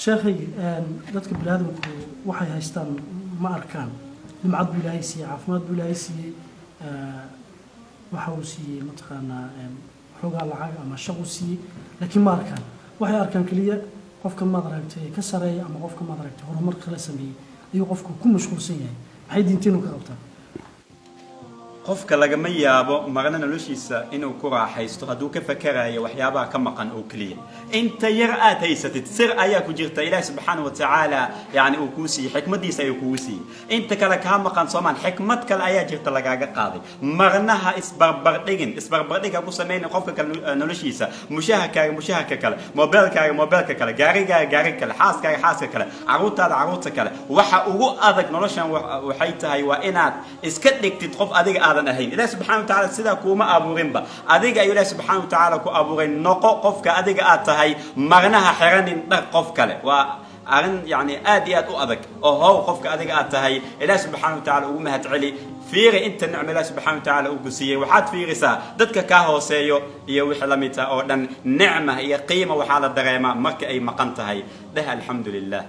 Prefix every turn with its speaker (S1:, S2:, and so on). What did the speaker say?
S1: Sheekhay, dadka biniaadamku waxay haystaan ma arkaan. Nimcad buu Ilaahay siiyey, caafimaad buu Ilaahay siiyey, waxa uu siiyey, mataqaanaa, xoogaa lacag ama shaq uu siiyey, laakiin ma arkaan. Waxay arkaan keliya qofka, maad aragtay, ka sareeya ama qofka, maad aragtay, horumar kala sameeyey ayuu qofku ku mashquulsan yahay. Maxay diinteenu ka qabtaa?
S2: Qofka lagama yaabo marna noloshiisa inuu ku raaxaysto hadduu ka fakerayo waxyaabaha ka maqan oo keliya. Inta yar aad haysatid, sir ayaa ku jirta Ilaahi subxaana wa tacaala yani uu kuu siiyey, xikmadiisa ayuu kugu siiyey. Inta kale kaa maqan soomaan, xikmad kale ayaa jirta lagaaga qaaday. Marna ha isbarbardhigin, isbarbardhig ha ku samaynin qofka kale noloshiisa, mushaharkaaga mushaharka kale, mobeelkaaga mobeelka kale, gaarigaaga gaariga kale, xaaskaaga xaaska kale, caruurtaada caruurta kale. Waxa ugu adag noloshan waxay tahay waa inaad iska dhigtid qof adiga aadan ahayn. Ilahi subxana wa tacala sidaa kuuma abuurinba, adiga ayuu Ilahi subxaana wa tacaala ku abuuray. Noqo qofka adiga aad tahay, marna ha xiranin dhar qof kale. Waa arrin yani aad iyo aad u adag oo how qofka adiga aad tahay Ilahi subxaana wa tacala ugu mahad celi. Fiiri inta nicmo Ilahi subxana wa tacaala uu ku siiyey. Waxaad fiirisaa dadka kaa hooseeyo iyo wixii la mid ah oo dhan. Nicma iyo qiima waxaa la dareemaa marka ay maqan tahay. Dheh alxamdu lilah.